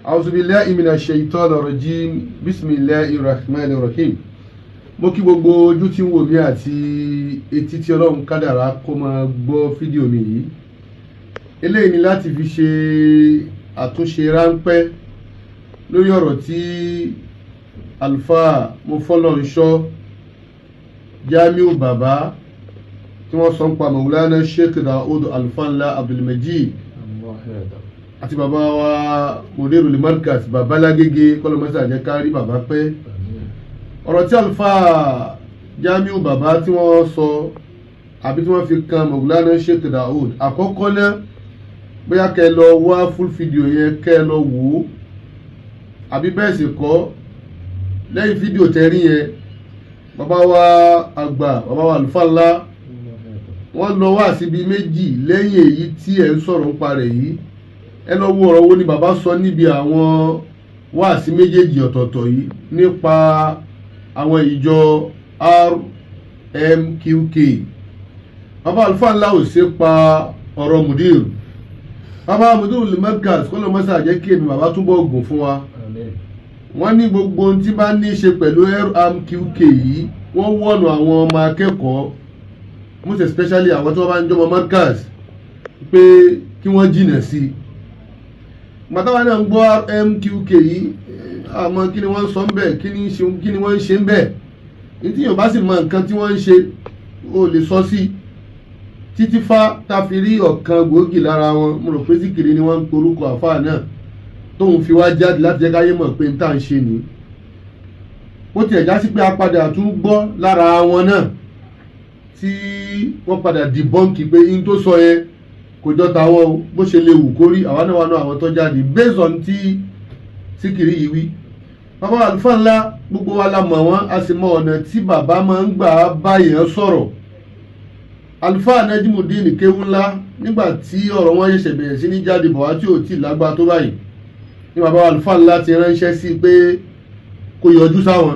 أعوذ بالله من الشيطان الرجيم، بسم الله الرحمن الرحيم. Mo kí gbogbo ojú tí ń wò mí àti etí tí Ọlọ́run kádàrá kó máa gbọ́ fídíò mi yìí. Eléyìí ni láti fi ṣe àtúnṣe ráńpẹ́ lórí ọ̀rọ̀ tí Àlùfáà Mofọlọ́nṣọ́ Jamiu Bàbá tí wọ́n sọ nípa Maulana Sheikh Daud Alfanla Abdulmajid àti bàbá wa Mudirul Markaz, bàbá Lágége, kọ́lọ́mọ́sá jẹ́ ká rí bàbá pẹ́. Ọ̀rọ̀ tí Àlùfáà Jamiu Bàbá tí wọ́n sọ àbí tí wọ́n fi kan Maulana Sheikh Daud, àkọ́kọ́ náà, bóyá kẹ́ ẹ lọ wá full video yẹn, kẹ́ ẹ lọ wò ó, àbí bẹ́ẹ̀ sì kọ́, lẹ́yìn fídíò tẹ́rí yẹn, bàbá wa àgbà, bàbá wa àlùfáà ńlá, wọ́n lọ wá síbi méjì lẹ́yìn èyí tí ẹ̀ ń sọ̀rọ̀ nípa rẹ̀ yìí. Ẹ lọ wo ọ̀rọ̀ wo ni bàbá sọ níbi àwọn wáàsí méjèèjì ọ̀tọ̀ọ̀tọ̀ yìí nípa àwọn ìjọ RMQK. Bàbá àlùfáà ńlá ò ṣe pa ọ̀rọ̀ mudir, bàbá Mudirul Markaz, kó ló mọ́sá jẹ́ kí èmi bàbá túbọ̀ gùn fún wa. Wọ́n ní gbogbo ohun tí bá ní í ṣe pẹ̀lú RMQK yìí, wọ́n wọ̀nù àwọn ọmọ akẹ́kọ̀ọ́, most especially àwọn tí wọ́n bá ń jọmọ Markaz, pé kí wọ́n jìnà sí i. Gbàtàwọn náà ń gbọ́ RMQK yìí, àmọ́ kí ni wọ́n ń sọ ń bẹ̀, kí ni wọ́n ń ṣe ń bẹ̀? Ní tí yóò bá sì mọ nǹkan tí wọ́n ń ṣe, ó lè sọ sí títí fá tá fi rí ọ̀kan gbòógì lára wọn. Mo rò pé Zikiri ni wọ́n ń porúkọ àfáà náà, tóun fi wá jáde láti jẹ́ káyé mọ̀ pé n tá à ń ṣe nìyí. Ó tiẹ̀ já sí pé a padà tún gbọ́ lára wọn náà tí wọ́n padà debunk pé in tó sọ yẹn kò jọ tàwọn o. Bó ṣe lè wù kó rí, àwa náà wà náà àwọn tó jáde based on tí Síkìrì yìí wí. Bàbá àlùfáà ńlá, gbogbo wa la mọ̀ wọ́n, a sì mọ ọ̀nà tí bàbá máa ń gbà bá èèyàn sọ̀rọ̀. Àlùfáà Najimudeen Kéwú ńlá, nígbà tí ọ̀rọ̀ wọn ṣẹ̀ṣẹ̀ bẹ̀rẹ̀ sí ní jáde bọ̀ wá tí ò tí ì lágbá tó báyìí, ní bàbá àlùfáà ńlá ti ránṣẹ́ sí pé kó yọjú sáwọn,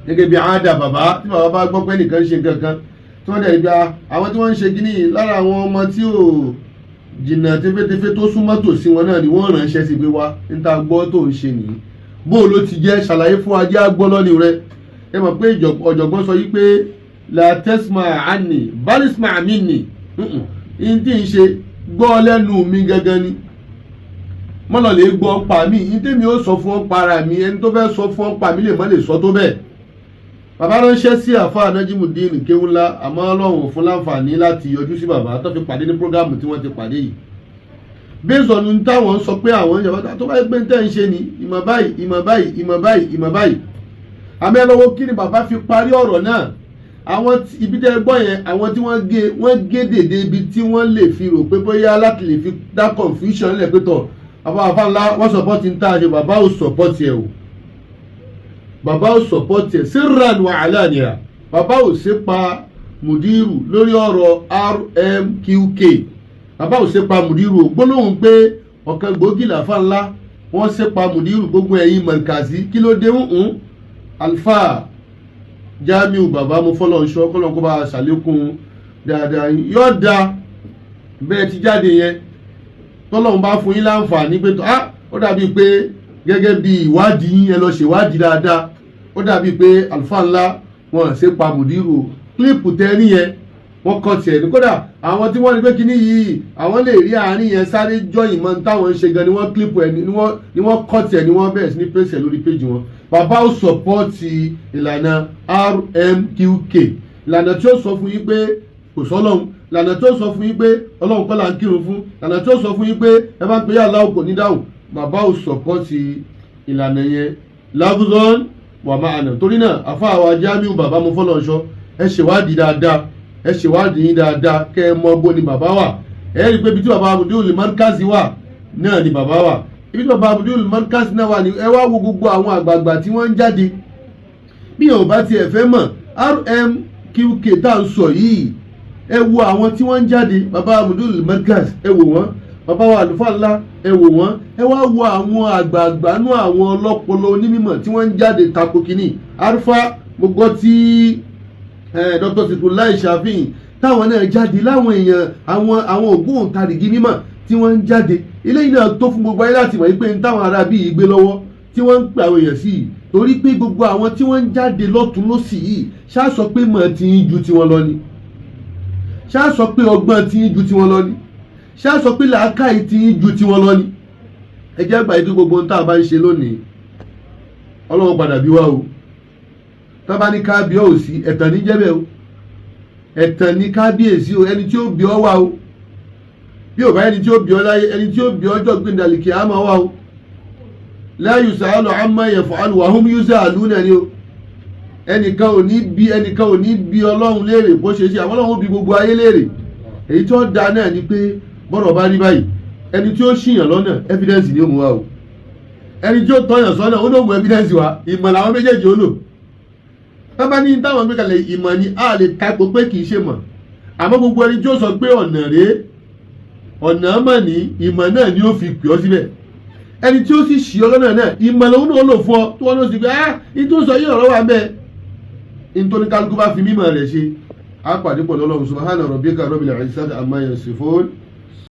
gẹ́gẹ́ bí àádà bàbá. Tí bàbá bá gbọ́ pé nìkan ṣe nǹkan kan, tí wọ́n dẹ̀ gba àwọn tí wọ́n ń ṣe kíní lára àwọn ọmọ tí ò jìnnà tẹfẹ́tẹfẹ́ tó súnmọ́ tòsí wọn náà ni wọ́n ránṣẹ́ sí pé, wá, níta gbọ́ tó ń ṣe nìyí, bó ló ti jẹ́? Ṣàlàyé fún ajé àgbọ́ lọ́ni rẹ. Ẹ mọ̀ pé ọ̀jọ̀gbọ́n sọ yí pé لا تسمع عني بل اسمع مني. Ní tí ń ṣe, gbọ́ lẹ́nu mi gangan ni, mọ́nà lè gbọ́ pa mí. Ní tèmi ó sọ fún ọ́n para mi, ẹni tó fẹ́ sọ fún ọ́n pa mí lè mọ́ lè sọ tó bẹ́ẹ̀. Bàbá ránṣẹ́ sí àfáà Najimudeen Kéwú ńlá, àmọ́ Ọlọ́run fún láǹfààní láti yọjú sí bàbá tó fi pàdé ní program tí wọ́n ti pàdé yìí, based on táwọn sọ pé àwọn ìjọba tó bá gbé tẹ́ ń ṣe ni ìmọ̀ báyìí, ìmọ̀ báyìí, ìmọ̀ báyìí, ìmọ̀ báyìí. Àmì ẹ lọ́wọ́, kí ni bàbá fi parí ọ̀rọ̀ náà? Àwọn ibi tẹ́ gbọ́ yẹn, àwọn tí wọ́n gé, wọ́n gé dèdè ibi tí wọ́n lè fi rò pé bóyá láti lè fi dá confusion lẹ̀ pé tọ̀, bàbá àfa ńlá wọ́n support ń tà ṣe. Bàbá ò support ẹ̀ o, bàbá ò support ẹ̀ سرا وعلانية. Bàbá ò ṣe pa mùdírù lórí ọ̀rọ̀ RMQK. Bàbá ò ṣe pa mùdírù o. Gbólóhùn pé ọ̀kan gbòógì làfà ńlá, wọ́n ṣe pa mùdírù, gbogbo ẹ̀yin mọ̀nkàzí, kí ló dé ń Alfa Jamiu Bàbá mo fọlọ́ ń ṣọ́, kọ́lọ́n kó bá a ṣàlékún dáadáa. Yóò da bẹ́ẹ̀ ti jáde yẹn, tọ́lọ́run bá fún yín láǹfààní pé, ah, ó dàbí pé gẹ́gẹ́ bí ìwádìí yín, ẹ lọ ṣèwádìí dáadáa, ó dàbí pé àlùfáà ńlá wọn ṣe pa mùdírù o. Clip tẹ́ níyẹn, wọ́n kọ́ tiẹ̀ ní. Kódà àwọn tí wọ́n ní pé kíní yìí, àwọn lè rí àárín yẹn sáré jọyìn mọ́ táwọn ń ṣe gan ni wọ́n clip ẹ̀, ni wọ́n kọ́ tiẹ̀, ni wọ́n bẹ̀rẹ̀ sí ní pèsè lórí péjì wọn. Bàbá ó support ìlànà RMQK, ìlànà tí ó sọ fún yín pé kò sọ́lọ́hun, ìlànà tí ó sọ fún yín pé Ọlọ́run kọ́ là ń kírun fún, ìlànà tí ó sọ fún yín pé ẹ bá ń pè é aláwọ̀ kò ní dáhùn. Bàbá ó support ìlànà yẹn لفظا ومعنى. Torí náà, àfáà wa Jamiu Bàbá mo fọlọ́ ẹ ṣèwádìí dáadáa, ẹ ṣèwádìí yín dáadáa, kẹ́ ẹ mọ bó ni bàbá wà. Ẹ rí i pé ibi tí bàbá Mudirul Markaz wà náà ni bàbá wà. Ibi tí bàbá Mudirul Markaz náà wà ní, ẹ wá wo gbogbo àwọn àgbààgbà tí wọ́n ń jáde. Bí yóò bá tiẹ̀ fẹ́ mọ̀ RMQK tá à ń sọ yìí, ẹ wo àwọn tí wọ́n ń jáde. Bàbá Mudirul Markaz, ẹ wò wọ́n. Bàbá wa àlùfáà ńlá, ẹ wò wọ́n. Ẹ wá wo àwọn àgbààgbà nú àwọn ọlọ́pọlọ onímọ̀ tí wọ́n ń jáde tako kínní arfa. Mo gbọ́ tí Dr. Sikulai Shafi'in táwọn náà jáde láwọn èèyàn, àwọn ògbóǹtarìgì mímọ̀. Tí wọ́n ń jáde, eléyìí náà tó fún gbogbo ayé láti mọ̀ pé n táwọn ará bíi yìí gbé lọ́wọ́ tí wọ́n ń pè àwọn èèyàn sí yìí, torí pé gbogbo àwọn tí wọ́n ń jáde lọ́tún lọ́sì yìí, ṣáà sọ pé mọ̀ tí ń ju tiwọn lọ ni, ṣáà sọ pé ọgbọ́n tí ń ju tiwọn lọ ni, ṣáà sọ pé làákàyè tí ń ju tiwọn lọ ni. Ẹ jẹ́ àgbà yìí pé gbogbo ohun tá a bá ń ṣe lónìí, Ọlọ́run padà bí wá o. Tá bá ní kábíyèsí, ẹ̀tàn ní jẹ́bẹ̀ o, ẹ̀tàn ní kábíyèsí o. Ẹni tí ó bí ọ wá o, bí ò bá ẹni tí ó bí ọ láyé, ẹni tí ó bí ọjọ́ gbìndàlì kì á máa wá o. La yusalu amma yaf'alu wa hum yusaluna ni o. Ẹnìkan ò ní bí, ẹnìkan ò ní bí Ọlọ́run léèrè bó ṣe ṣe, àwọn Ọlọ́run ó bí gbogbo ayé léèrè. Èyí tó da náà ni pé bọ́rọ̀ bá rí báyìí, ẹni tí ó ṣìyàn lọ́nà, evidence ni ó mú wa o. Ẹni tí ó tọ́yàn sọ́nà, ó ló mú evidence wa. Ìmọ̀ làwọn méjèèjì ó lò. Tábà ní táwọn gbé kalẹ̀, ìmọ̀ ni, a lè takò pé kì í ṣe mọ̀. Àmọ́ gbogbo ẹni tí ó sọ pé ọ̀nà rèé, ọ̀nà mọ̀ ní, ìmọ̀ náà ni ó fi pè ọ́ síbẹ̀. Ẹni tí ó sì ṣì ọ lọ́nà náà, ìmọ̀ lòun náà lò fún ọ, tí wọ́n ló sì pé, ah, ní tó sọ yìí, ọ̀rọ̀ wà bẹ́ẹ̀. Nítorí kálukú bá fi mímọ̀ rẹ̀ ṣe, á pàdé pọ̀ lọ́lọ́run. Subhana rabbika rabbil izzati amma yasifun.